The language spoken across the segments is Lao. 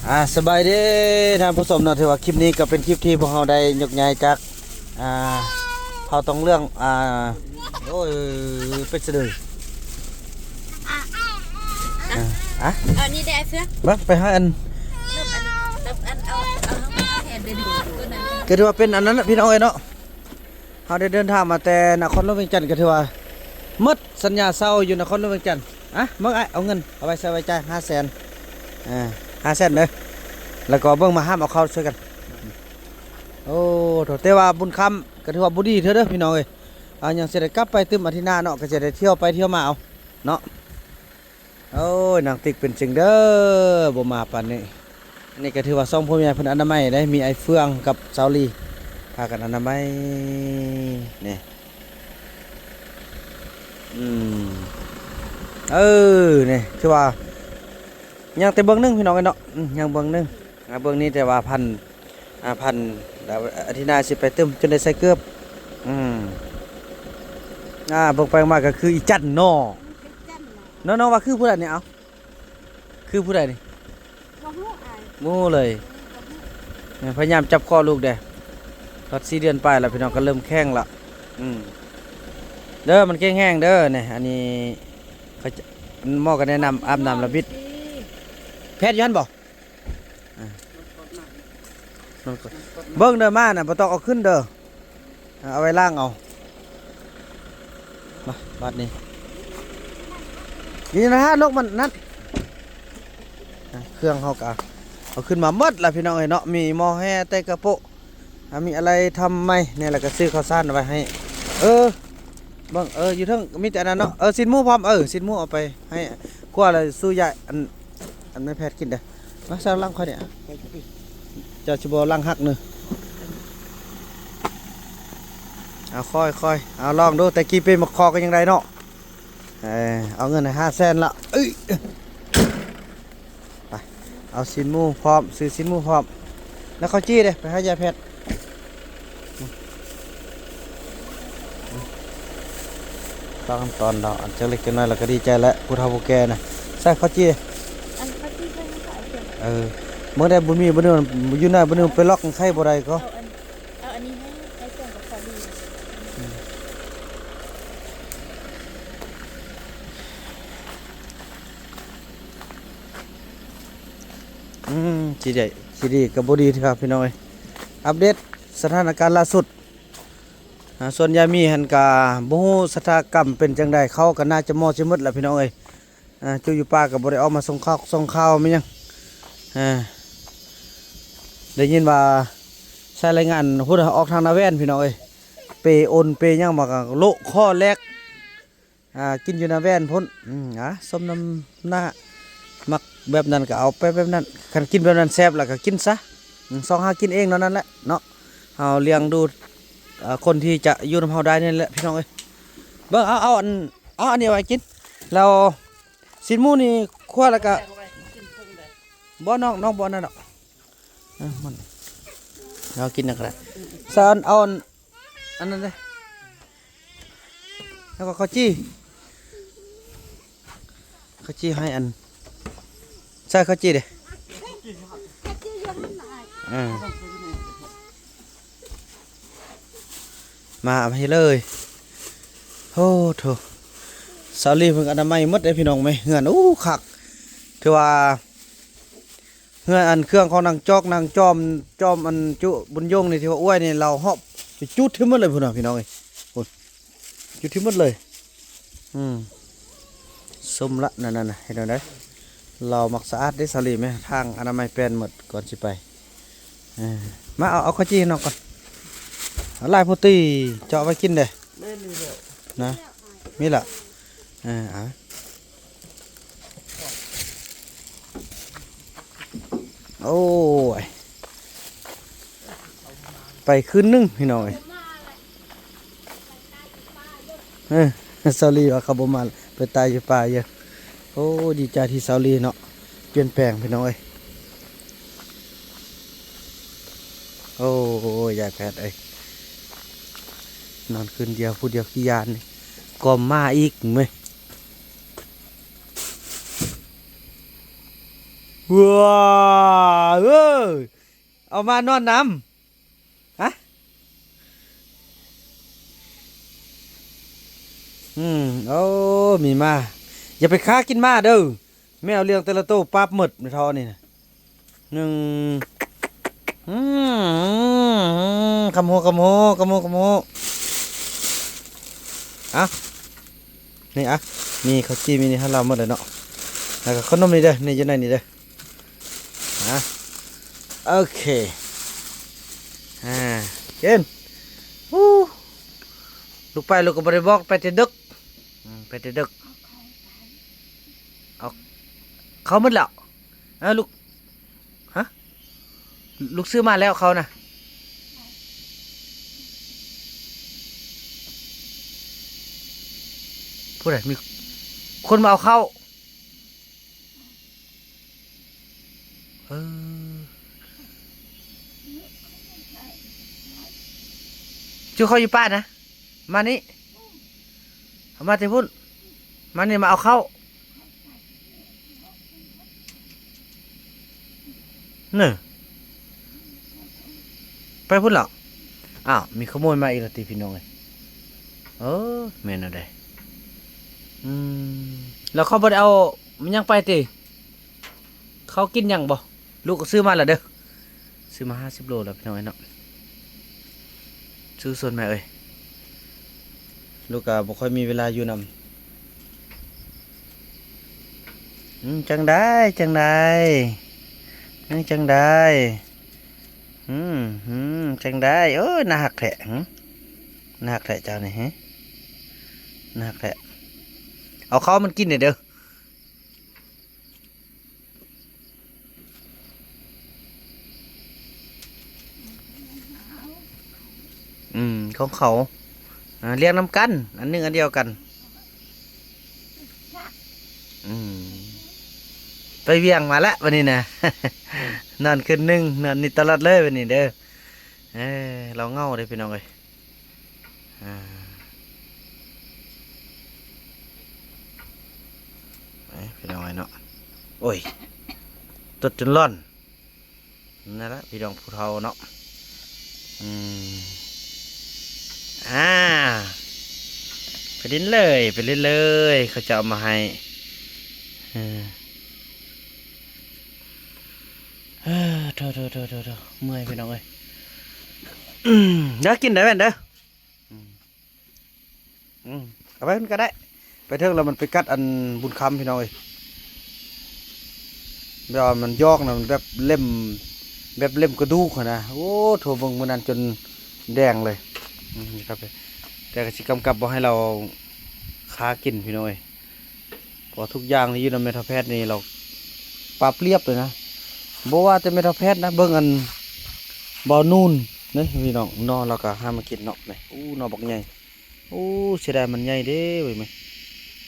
ອ່າ ສະບາຍດີທ່ານຜູ້ຊົມເນາະ, ຖືວ່າຄລິບນີ້ກໍເປັນຄລິບທີ່ພວກເຮົາໄດ້ຍົກຍ້າຍຈາກ ອ່າ ເຜົ່າຕອງເລື່ອງ ອ່າ ໂອ້ຍ ເປັນສະເດີ ອ່າ ອ່າ ເອົານີ້ແດ່ເສືອ ເບິ່ງໄປຫາອັນ ລົບອັນ ລົບອັນ ເອົາ ເອົາ ເອົາແທນເດີ ຕົວນັ້ນ ກໍຖືວ່າເປັນອັນນັ້ນນະ ພີ່ນ້ອງເອີຍເນາະ. ເຮົາໄດ້ເດີນທາງມາແຕ່ນະຄອນຫຼວງວຽງຈັນ ກໍຖືວ່າໝົດສັນຍາເຊົ່າຢູ່ນະຄອນຫຼວງວຽງຈັນ. ອ່ະ ເບິ່ງອ້າຍ ເອົາເງິນເອົາໄວ້ໃຊ້ໄວ້ຈ່າຍຫ້າແສນ ອ່າ ຫ້າແສນເດີ ແລ້ວກໍເບິ່ງມາຫາມເອົາເຂົ້າຊ່ວຍກັນ. ໂອ້ໂຖ ແຕ່ວ່າບຸນຄຳກໍຖືວ່າບໍ່ດີເທື່ອເດີພີ່ນ້ອງເອີຍ. ອ່າ ຍັງຊິໄດ້ກັບໄປຕື່ມອາທິດໜ້າເນາະ, ກໍຈະໄດ້ທ່ຽວໄປທ່ຽວມາເອົາເນາະ. ໂອ້ຍ ນາງຕິກເປັນຈັ່ງເດີ ບໍ່ມາປານນີ້. ນີ້ກໍຖືວ່າສອງຜົວເມຍເພິ່ນອະນາໄມເດ້ ມີອ້າຍເຟືອງກັບສາວລີ ພາກັນອະນາໄມນີ້. ອືມ ເອີ ນີ້ຖືວ່າຍັງແຕ່ເບື້ອງໜຶ່ງພີ່ນ້ອງເອີຍເນາະ. ອືມ ຍັງເບື້ອງໜຶ່ງ ອ່າ ເບື້ອງນີ້ແຕ່ວ່າພັນ ອ່າ ພັນ ອາທິດໜ້າຊິໄປຕື່ມ ຈົນໄດ້ໃສ່ເກີບ. ອືມ ອ່າ ເບິ່ງໄປເບິ່ງມາກໍຄືອີຈັນເນາະ. ນ້ອງໆ ວ່າຄືຜູ້ໃດນີ້? ເອົ້າ ຄືຜູ້ໃດນີ້? ບໍ່ຮູ້ອ້າຍ ບໍ່ຮູ້ເລີຍ. ບໍ່ຮູ້ ພະຍາຍາມຈັບຄໍລູກແດ່. ຮອດສີ່ເດືອນປາຍແລ້ວ ພີ່ນ້ອງ ກໍເລີ່ມແຂງລະ. ອືມ ເດີ ມັນແຂງແຮງເດີ. ນີ້ ອັນນີ້ເຂົາ ໝໍກໍແນະນຳອາບນ້ຳລະບິດ. ແພດຢູ່ຫັ້ນບໍ່? ອ່າ ເບິ່ງເດີ ມານະ ບໍ່ຕ້ອງເອົາຂຶ້ນເດີ ເອົາໄວ້ລ້າງເອົາ. ມາ ບາດນີ້ ນີ້ນະ ລົກມັນນັ້ນ. ອ່າ ເຄື່ອງເຮົາກໍເອົາຂຶ້ນມາໝົດລະ ພີ່ນ້ອງເອີຍເນາະ. ມີໝໍ້ແຮ່ ແຕ່ກະໂປະ ອ່າ ມີອາໄຫຼ່ທຳໃໝ່ນີ້ ແລ້ວກໍຊື້ເຂົ້າສານໄວ້ໃຫ້. ເອີ ເບິ່ງ ເອີ ຢູ່ເທິງມີແຕ່ອັນນັ້ນເນາະ. ເອີ ຊີ້ນໝູພ້ອມ ເອີ ຊີ້ນໝູເອົາໄປໃຫ້ ຂົ້ວແລ້ວສູ່ຍາຍ ອັນ ອັນແມ່ແພດກິນເດີ. ມາ ໃສ່ຫຼັງຂ້ອຍນີ້ ເຈົ້າຊິບໍ່ຫຼັງຫັກເນີ. ເອົາ ຄ່ອຍໆ ເອົາ ລອງດູ ແຕ່ກີ່ເປໝາກຄໍກໍຍັງໄດ້ເນາະ. ເອີ ເອົາເງິນໃຫ້ຫ້າແສນລະ. ເອີຍ ໄປ ເອົາຊີ້ນໝູພ້ອມ ຊື້ຊີ້ນໝູພ້ອມ ແລ້ວເຂົ້າຈີ່ເດ້ ໄປຫາຍາຍແພດ. ຕາມຂັ້ນຕອນເນາະ ອັນຈັກເລັກຈັກນ້ອຍລະກໍດີໃຈແລ້ວ ຜູ້ເຖົ້າຜູ້ແກ່ນະ. ໃສ່ເຂົ້າຈີ່ເດ້ ອັນເຂົ້າຈີ່ໃສ່ໃຫ້ເຂົາເອົາເຄື່ອງ. ເອີ ເມື່ອໃດບໍ່ມີ ບໍ່ໜຶ່ງຢູ່ໜ້າ ບໍ່ໜຶ່ງໄປລັອກໄຂ່ບໍ່ໄດ້ກໍ ເອົາອັນ ເອົາອັນນີ້ໃຫ້ ໃຫ້ເຄື່ອງກັບເຂົາດີ. ອືມ ຊິໄດ້ ຊິດີກໍບໍ່ດີເທື່ອ ພີ່ນ້ອງເອີຍ. ອັບເດດສະຖານະການລ່າສຸດ ອ່າ ສ່ວນຍາຍມີຫັ້ນກະບໍ່ຮູ້ຊະຕາກຳເປັນຈັ່ງໃດ ເຂົ້າກໍໜ້າຈະໝົດຊິໝົດລະ ພີ່ນ້ອງເອີຍ. ອ່າ ຈຸຢູ່ປ່າກໍບໍ່ໄດ້ອອກມາສົ່ງຂ່າວ ສົ່ງຂ່າວແມ່ນຫຍັງ. ອ່າ ໄດ້ຍິນວ່າໃຊ້ແຮງງານພຸ້ນ ອອກທາງນາແວ່ນ ພີ່ນ້ອງເອີຍ. ເປອົນເປຫຍັງມາກໍໂລະຄໍແຫຼກ ອ່າ ກິນຢູ່ນາແວ່ນພຸ້ນ. ອືມ ອ່າ ສົມນ້ຳໜ້າ ມັກແບບນັ້ນກໍເອົາໄປແບບນັ້ນ. ຄັນກິນແບບນັ້ນແຊບລະກໍກິນຊະ. ອືມ ຊອກຫາກິນເອງເນາະ ນັ້ນແຫຼະເນາະ. ເຮົາລ້ຽງດູ ເອີ ຄົນທີ່ຈະຢູ່ນຳເຮົາໄດ້ນີ້ແຫຼະ ພີ່ນ້ອງເອີຍ. ເບິ່ງ ເອົາ ເອົາອັນ ເອົາອັນນີ້ໄວ້ກິນ ແລ້ວຊີ້ນໝູນີ້ຂົ້ວແລ້ວກະ ບໍ່ ນ້ອງ ນ້ອງບໍ່ອັນນັ້ນດອກ. ເອີ ມັນ ເຮົາກິນຫຍັງກໍໄດ້. ສານ ເອົາອັນ ອັນນັ້ນເດ້ ແລ້ວກໍເຂົ້າຈີ່ ເຂົ້າຈີ່ໃຫ້ອັນ ໃສ່ເຂົ້າຈີ່ເດ້. ເອີ ມາເອົາໃຫ້ເລີຍ. ໂອ້ໂຖ ສາວລີເພິ່ນອະນາໄມໝົດເດ້ ພີ່ນ້ອງເອີຍ. ເຮືອນ ໂອ້ ຄັກ ຖືວ່າ ເຮືອນ ອັນເຄື່ອງຂອງນາງຈອກ ນາງຈອມ ຈອມ ອັນຈຸບຸນຍົງນີ້ ທີ່ວ່າອວຍນີ້ ລາວຫອບໄປຈູດຖິ້ມໝົດເລີຍພຸ້ນນະ ພີ່ນ້ອງເອີຍ. ພຸ້ນ ຈູດຖິ້ມໝົດເລີຍ. ອືມ ສົມລະ ນັ້ນໆ ເຫັນແນວໃດ ລາວມັກສະອາດເດ້ ສາວລີແມະ. ທາງອະນາໄມແປນໝົດກ່ອນຊິໄປ. ເອີ ມາເອົາ ເອົາເຂົ້າຈີ່ໃຫ້ນ້ອງກ່ອນ. ເອົາຫຼາຍໂພດຕິ ເຈົ້າເອົາໄວ້ກິນເດ້. ແມ່ນຢູ່ແລ້ວ ນະ ມີລະ. ເອີ ເອົາ ໂອ້ຍ ໄປຄືນໜຶ່ງ ພີ່ນ້ອງເອີຍ. ເອີ ສາວລີວ່າເຂົາບໍ່ມາ ໄປຕາຍຢູ່ປ່າເດີ້. ໂອ້ ດີໃຈທີ່ສາວລີເນາະ ປ່ຽນແປງ ພີ່ນ້ອງເອີຍ. ໂອ້ຍ ຍາຍແພດເອີຍ ນອນຄືນດຽວຜູ້ດຽວຂີ້ຢ້ານນີ້ ກໍມາອີກເວີຍ. ວ້າ ເອີ ເອົາມານອນນຳ. ຮະ? ອືມ ໂອ້ ມີໝາ. ຢ່າໄປຄາກິນໝາເດີ. ແມວລ້ຽງແຕ່ລະໂຕປັບໝົດ ແມ່ທໍ່ນີ້ນະ. ໜຶ່ງ ອືມ ຄຳໂຮ ຄຳໂຮ ຄຳໂຮ ຄຳໂຮ. ອະ ນີ້ອະ ມີເຂົ້າຈີ່ ມີນີ້ໃຫ້ລາວໝົດເລີຍເນາະ. ແລ້ວກໍຂະໜົມນີ້ເດີ ນີ້ຢູ່ໃນນີ້ເດີ. ອະ ໂອເຄ ອາ ກິນ. ອູ້ ລູກໄປ ລູກກໍບໍ່ໄດ້ບອກ ໄປແຕ່ດຶກ. ອືມ ໄປແຕ່ດຶກ. ເອົາ ເຂົ້າໝົດແລ້ວ. ເອີ ລູກ ຮະ? ລູກຊື້ມາແລ້ວເຂົ້ານະ. ຜູ້ໃດ? ມີຄົນມາເອົາເຂົ້າ. ເອີ ຈຸເຂົ້າຢູ່ປ່ານະ. ມານີ້ ເອົາມາແຕ່ພຸ້ນ. ມານີ້ ມາເອົາເຂົ້າ. ເນີ ໄປພຸ້ນແລ້ວ. ອ້າວ ມີຂະໂມຍມາອີກແລ້ວຕິ ພີ່ນ້ອງເອີຍ. ເອີ ແມ່ນແນວໃດ? ອືມ ແລ້ວເຂົາບໍ່ໄດ້ເອົາຫຍັງໄປຕິ? ເຂົາກິນຫຍັງບໍ່? ລູກກໍຊື້ມາແລ້ວເດີ. ຊື້ມາຫ້າສິບໂລແລ້ວ ພີ່ນ້ອງເອີຍເນາະ. ສູ້ຊົນແມ່ເອີຍ. ລູກກໍບໍ່ຄ່ອຍມີເວລາຢູ່ນຳ. ອືມ ຈັ່ງໃດ ຈັ່ງໃດ ຍັງຈັ່ງໃດ? ອືມ ອືມ ຈັ່ງໃດ? ໂອ້ຍ ໜ້າຮັກແທ້. ຫື ໜ້າຮັກແທ້ເຈົ້ານີ້. ຫື ໜ້າຮັກແທ້. ເອົາເຂົ້າມັນກິນແດ່ເດີ. ອືມ ຂອງເຂົາ ອ່າ ລ້ຽງນຳກັນ ອັນໜຶ່ງອັນດຽວກັນ. ອືມ ໄປວຽງມາແລ້ວບັດນີ້ນະ. ນອນຄືນໜຶ່ງ ນອນນີ້ຕະຫຼອດເລີຍບັດນີ້ເດີ. ເອີ ລາວເຫງົາເດ້ ພີ່ນ້ອງເອີຍ. ອ່າ ໄປ ພີ່ນ້ອງເອີຍເນາະ. ໂອ້ຍ ຕົດຈົນຫຼອນ. ນັ້ນລະ ພີ່ນ້ອງຜູ້ເຖົ້າເນາະ. ອືມ ອ່າ ໄປຫຼິ້ນເລີຍ ໄປຫຼິ້ນເລີຍ ເຂົາຈະເອົາມາໃຫ້. ເອີ ເອີ ໂທ້ໆໆໆ ເມື່ອຍ ພີ່ນ້ອງເອີຍ. ເດີ ກິນໄດ້ແມ່ນເດີ. ອືມ ອືມ ເອົາໄປພຸ້ນກໍໄດ້. ໄປເຖິງແລ້ວມັນໄປກັດອັນບຸນຄຳ ພີ່ນ້ອງເອີຍ. ແບບວ່າມັນຢອກນະ ມັນແບບເລັມ ແບບເລັມກະດູກຫັ້ນນະ. ໂອ້ ໂທ້ ເບິ່ງມື້ນັ້ນຈົນແດງເລີຍ. ອືມ ນີ້ຄັບ ແຕ່ກໍຊິກຳກັບບໍ່ໃຫ້ລາວຄາກິນ ພີ່ນ້ອງເອີຍ. ເພາະທຸກຢ່າງທີ່ຢູ່ນຳແມ່ເຖົ້າແພດນີ້ ລາວປັບລຽບເລີຍນະ. ບໍ່ວ່າແຕ່ແມ່ເຖົ້າແພດນະ ເບິ່ງອັນບ່າວນູນເດ້ ພີ່ນ້ອງເນາະ, ລາວກໍຫາມາກິນເນາະ. ນີ້ ອູ້ ໜໍ່ບັກໃຫຍ່. ໂອ້ ເສຍດາຍມັນໃຫຍ່ເດ້ເວີຍ ແມ່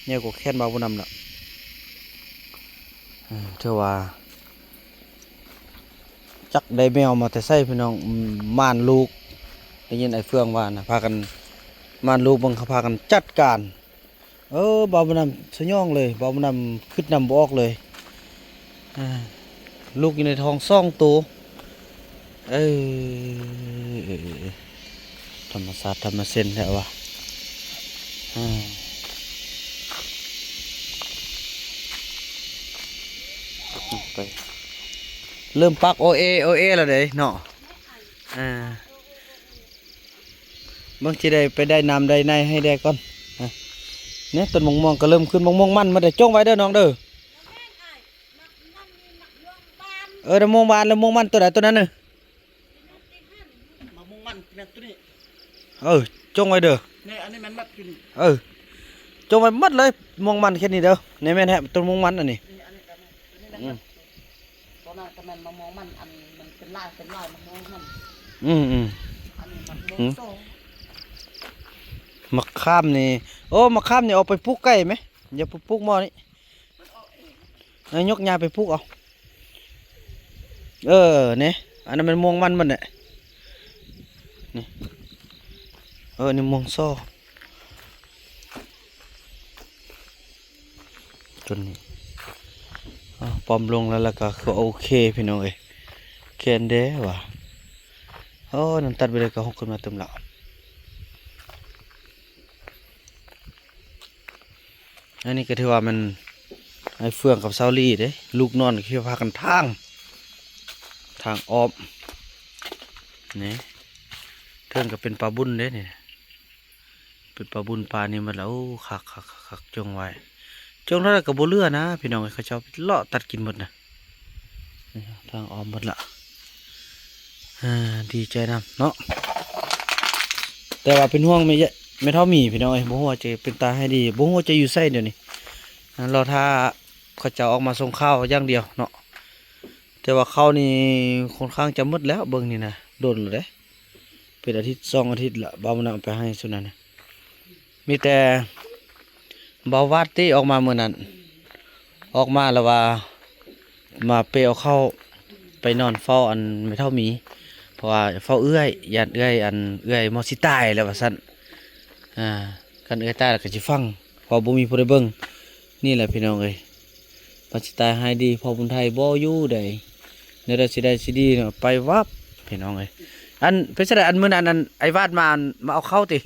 ໃຫຍ່ກວ່າແຂນບ່າວບຸນນຳລະ. ເອີ ຖືວ່າຈັກໄດ້ແມວມາແຕ່ໃສ ພີ່ນ້ອງ. ອືມ ມ່ານລູກ ໄດ້ຍິນອ້າຍເຟືອງວ່ານະ ພາກັນ ມ່ານລູກເບິ່ງ ເຂົາພາກັນຈັດການ. ເອີ ບ່າວບຸນນຳສະຫຍອງເລີຍ ບ່າວບຸນນຳຄິດນຳບໍ່ອອກເລີຍ. ອ່າ ລູກຢູ່ໃນທ້ອງສອງໂຕ. ເອີ ທຳມະຊາດທຳມະເຊັ່ນແທ້ວ່າ. ອ່າ ໄປ ເລີ່ມປາກໂອເອໂອເອແລ້ວເດ້ເນາະ. ອ່າ ເບິ່ງຊິໄດ້ໄປໄດ້ນ້ຳໄດ້ໃນໃຫ້ແດ່ກ່ອນ. ອ່າ ນີ້ ຕົ້ນໝາກມ່ວງກໍເລີ່ມຂຶ້ນ ໝາກມ່ວງມັນ ມັນໄດ້ຈົ່ງໄວ້ເດີນ້ອງເດີ. ເອີ ມະມ່ວງບານ ແລ້ວມະມ່ວງມັນຕົວໃດຕົວນັ້ນນະ? ມະມ່ວງມັນແມ່ນຕົວນີ້. ເອີ ຈົ່ງໄວ້ເດີ. ນີ້ ອັນນີ້ແມ່ນມັດຢູ່ນີ້. ເອີ ຈົ່ງໄວ້ໝົດເລີຍ ມະມ່ວງມັນແຄ່ນີ້ເດີ. ນີ້ແມ່ນແທ້ ຕົ້ນມະມ່ວງມັນອັນນີ້. ນີ້ ອັນນີ້ກໍແມ່ນ ຕົວນີ້ແມ່ນ ອືມ ມັດ. ຕົວນັ້ນກໍແມ່ນມະມ່ວງມັນ ອັນມັນເປັນລາຍ ເປັນລາຍມະມ່ວງມັນ. ອືມໆ ອັນນີ້ມັນ ອືມ ໂຕ. ໝາກຂາມນີ້ ໂອ້ ໝາກຂາມນີ້ເອົາໄປປູກໃກ້ໄໝ? ຢ່າໄປປູກໝໍ້ນີ້. ເອີ ຍົກຍ້າຍໄປປູກເອົາ. ເອີ ນີ້ ອັນນັ້ນແມ່ນມ່ວງມັນເບິດແຫຼະ ນີ້. ເອີ ນີ້ມ່ວງຊໍ ຕົ້ນນີ້. ອ້າວ ປ້ອມລົງແລ້ວ ແລ້ວກໍຄືໂອເຄ ພີ່ນ້ອງເອີຍ. ໂອເຄ ແກ່ນແດ່ວ່າ. ໂອ້ ນັ້ນຕັດໄປເລີຍ ກໍຫົກຂຶ້ນມາຕື່ມລະ. ອັນນີ້ກໍຖືວ່າແມ່ນອ້າຍເຟືອງກັບສາວລີເດ້ ລູກນອນກໍພາກັນທາງ ທາງອ້ອມນີ້. ເທິງກໍເປັນປ່າບຸນເດ້ນີ້ ເປັນປ່າບຸນປ່ານີ້ໝົດລະ. ໂອ້ ຄັກໆໆໆ ຈົ່ງໄວ້ ຈົ່ງເທົ່າໃດກໍບໍ່ເຫຼືອນະພີ່ນ້ອງເອີຍ ເຂົາເຈົ້າເລາະຕັດກິນໝົດນະ. ນີ້ທາງອ້ອມໝົດລະ. ອ່າ ດີໃຈນຳເນາະ ແຕ່ວ່າເປັນຫ່ວງແມ່ ແມ່ເຖົ້າໝີພີ່ນ້ອງເອີຍ ບໍ່ຮູ້ວ່າຈະເປັນຕາໃຫ້ດີ ບໍ່ຮູ້ວ່າຈະຢູ່ໃສດຽວນີ້. ອ່າ ລໍຖ້າເຂົາເຈົ້າອອກມາສົ່ງເຂົ້າຢ່າງດຽວເນາະ ແຕ່ວ່າເຂົ້ານີ້ຄ່ອນຂ້າງຈະໝົດແລ້ວ ເບິ່ງນີ້ນະ ດົນແລ້ວເດ້ ເປັນອາທິດສອງອາທິດລະ ບ່າວບຸນນຳໄປໃຫ້ຊຸມນັ້ນນະ. ມີແຕ່ບ່າວວາດຕິອອກມາມື້ນັ້ນ ອອກມາແລ້ວວ່າມາເປເອົາເຂົ້າໄປນອນເຝົ້າອັນແມ່ເຖົ້າໝີ ເພາະວ່າເຝົ້າເອື້ອຍ ຢ້ານເອື້ອຍ ອັນເອື້ອຍໝໍຊິຕາຍແລ້ວວ່າຊັ້ນ. ອ່າ ຄັນເອື້ອຍຕາຍແລ້ວກໍຊິຟັງ ເພາະບໍ່ມີຜູ້ໃດເບິ່ງ. ນີ້ແຫຼະພີ່ນ້ອງເອີຍ ມັນຊິຕາຍຮ້າຍດີ ພໍ່ບຸນໄທບໍ່ຢູ່ໃດ ແນວໃດຊິໄດ້ຊິດີເນາະ ໄປວັບພີ່ນ້ອງເອີຍ. ອັນ ເປັນຈັ່ງໃດ ອັນມື້ນັ້ນ ອັນອ້າຍວາດມາ ອັນມາເອົາເຂົ້າຕິ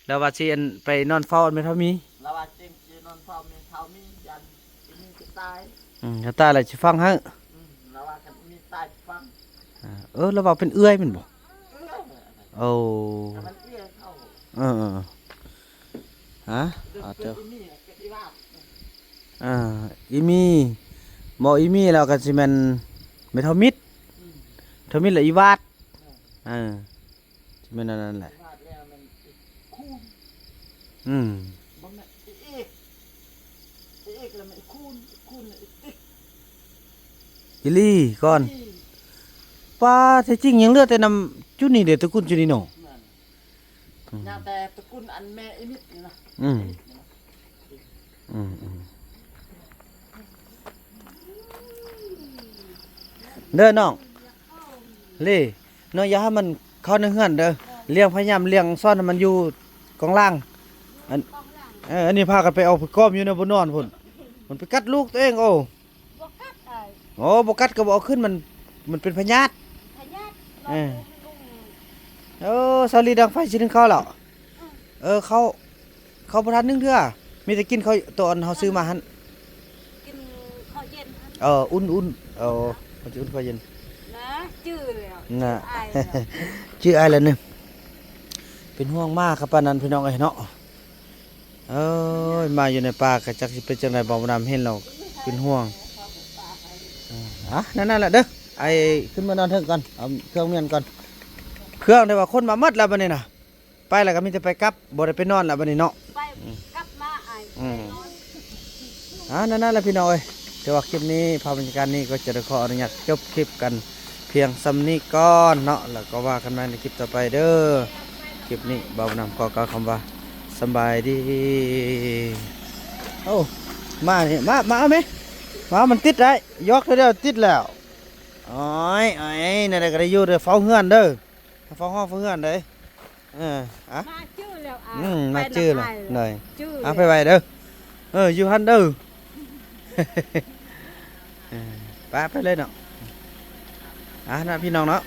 ລາວວ່າຊິ ອັນ ໄປນອນເຝົ້າອັນແມ່ເຖົ້າໝີ ລາວວ່າຊິນອນເຝົ້າແມ່ເຖົ້າໝີ ຢ້ານອີ່ໝີຊິຕາຍ. ອືມ ຖ້າຕາຍແລ້ວຊິຟັງໃຫ້. ອືມ ລາວວ່າຄັນອີ່ໝີຕາຍຊິຟັງ. ເອີ ລາວວ່າເປັນເອື້ອຍແມ່ນບໍ່? ເອື້ອຍ. ໂອ້ ມັນເອື້ອຍເຂົາ. ເອີໆ ຮະ ເອີ ເອີ ເປັນອີ່ໝີ ເປັນອີ່ວາດ. ອ່າ ອີ່ໝີ ບໍ່ ອີ່ໝີແລ້ວກໍຊິແມ່ນແມ່ເຖົ້າມິດ. ອືມ ເຖົ້າມິດແລ້ວອີ່ວາດ. ເອີ ເອີ ຊິແມ່ນອັນນັ້ນແຫຼະ ອີ່ວາດແລ້ວແມ່ນອີ່ຄູນ. ອືມ ບໍ່ແມ່ນອີ່ເອກ ອີ່ເອກແລ້ວແມ່ນອີ່ຄູນ ອີ່ຄູນແລ້ວອີ່ຕິກ. ອີ່ຫຼີກ່ອນ ອີ່ ປ້າ ແທ້ຈິງຍັງເຫຼືອແຕ່ນຳຈຸນີ້ເດ້ ຕະກຸນຈຸນີ້ເນາະ. ແມ່ນ ອືມ ຍັງແຕ່ຕະກຸນອັນແມ່ອີ່ມິດນີ້ນະ. ອືມ ອີ່ມິດນີ້ນະ. ອືມໆ ເດີນ້ອງ ເລ ນ້ອງຢ່າໃຫ້ມັນເຂົ້າໃນເຮືອນເດີ ລ້ຽງ ພະຍາຍາມລ້ຽງ ສອນໃຫ້ມັນຢູ່ກອງລ່າງ. ອັນ ເອີ ອັນນີ້ພາກັນໄປເອົາໄປກ້ອມຢູ່ໃນບ່ອນນອນພຸ້ນ ມັນໄປກັດລູກຕົວເອງ. ໂອ້ ບໍ່ກັດອ້າຍ. ໂອ້ ບໍ່ກັດກໍບໍ່ເອົາຂຶ້ນ ມັນ ມັນເປັນພະຍາດ ພະຍາດ. ເອີ ໂອ້ ສາລີ ດັງໄຟຊິໜຶ້ງເຂົ້າແລ້ວ. ອືມ ເອີ ເຂົ້າ ເຂົ້າບໍ່ທັນໜຶ້ງເທື່ອ ມີແຕ່ກິນເຂົ້າໂຕອັນເຮົາຊື້ມາຫັ້ນ ກິນເຂົ້າເຢັນຫັ້ນ. ເອີ ອຸ່ນໆ ເອີ ເຂົາຊິອຸ່ນເຂົ້າເຢັນນະ. ຈື່ແລ້ວ ນະ ຈື່ອ້າຍແລ້ວ ຈື່ອ້າຍແລ້ວນີ້. ເປັນຫ່ວງໝາຂະປານນັ້ນພີ່ນ້ອງເອີຍເນາະ. ເອີຍ ມາຢູ່ໃນປ່າກໍຈັກຊິເປັນຈັ່ງໃດ ບ່າວບຸນນຳເຫັນແລ້ວເປັນຫ່ວງ. ເອີ ອ່ະ ນັ້ນໆ ແຫຼະເດີ ອ້າຍຂຶ້ນມານອນເທິງກ່ອນ ເອົາເຄື່ອງມ້ຽນກ່ອນ. ເຄື່ອງ ແຕ່ວ່າຂົນມາໝົດແລ້ວບັດນີ້ນະ ໄປແລ້ວກໍມີແຕ່ໄປກັບ ບໍ່ໄດ້ໄປນອນແລ້ວບັດນີ້ເນາະ. ໄປ ອືມ ກັບມາອ້າຍ ອືມ ໄປນອນ. ອ່າ ນັ້ນໆ ແຫຼະພີ່ນ້ອງເອີຍ ແຕ່ວ່າຄລິບນີ້ ພາບບັນຍາກາດນີ້ກໍຈະໄດ້ຂໍອະນຸຍາດຈົບຄລິບກັນ ພຽງສ່ຳນີ້ກ່ອນເນາະ ແລ້ວກໍວ່າກັນໃໝ່ໃນຄລິບຕໍ່ໄປເດີ. ຄລິບນີ້ບ່າວບຸນນຳຂໍກ່າວຄຳວ່າສະບາຍດີ. ໂອ້ ມານີ້ ມາ ມາເອົາແມ ມາ ມັນຕິດໄດ້ ຢອກເທື່ອດຽວຕິດແລ້ວ. ໂອ້ຍ ໂອ້ຍ ແນວໃດກໍໄດ້ຢູ່ເດີ ເຝົ້າເຮືອນເດີ ເຝົ້າຫ້ອງເຝົ້າເຮືອນເດ້. ເອີ ອະ ມາຈື່ແລ້ວ ອາ ອືມ ມາຈື່ແລ້ວ ໄປນຳອ້າຍ ເດີ ຈື່ ອະ ແລ້ວ ໄປໄວ້ເດີ ເອີ ຢູ່ຫັ້ນເດີ. ເອີ ໄປ ໄປເລີຍເນາະ. ອ່າ ນະ ພີ່ນ້ອງເນາະ